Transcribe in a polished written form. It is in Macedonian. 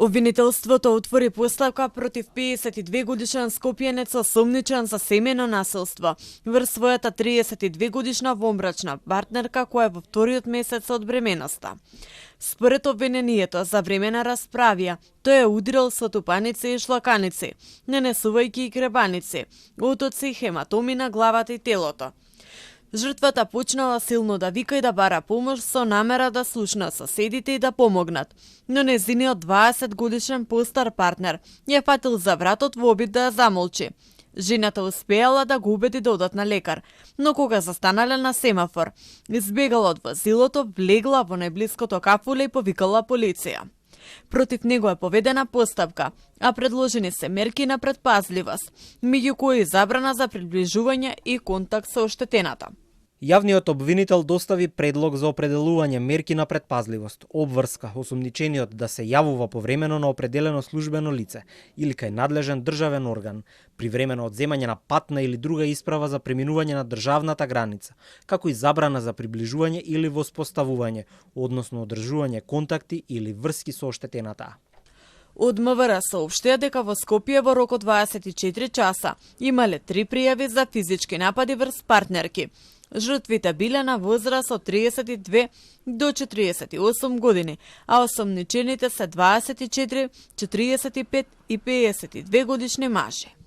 Обвинителството отвори поставка против 52 годишен скопјанец осомничен за семејно насилство врз својата 32 годишна вонбрачна партнерка која е во вториот месец од бременоста. Според обвинението, за време на расправија, тој е удрил со тупаници и шлаканици, нанесувајќи и кребаници, отоци и хематоми на главата и телото. Жртвата почнала силно да вика и да бара помош со намера да слушна соседите и да помогнат, но незиниот 20 годишен постар партнер ја фатил за вратот во обид да ја замолчи. Жената успеала да го убеди да одат на лекар, но кога застанале на семафор, избегала од возилото, влегла во најблиското кафуле и повикала полиција. Против него е поведена постапка, а предложени се мерки на предпазливост, меѓу кои забрана за приближување и контакт со оштетената. Јавниот обвинител достави предлог за определување мерки на предпазливост, обврска осомничениот да се јавува повремено на определено службено лице или кај надлежен државен орган, привремено одземање на патна или друга исправа за преминување на државната граница, како и забрана за приближување или воспоставување, односно одржување контакти или врски со оштетената. Од МВР соопштија дека во Скопје во рок од 24 часа имале 3 пријави за физички напади врз партнерки. Жртвите биле на возраст од 32 до 48 години, а осомничените се 24, 45 и 52 годишни мажи.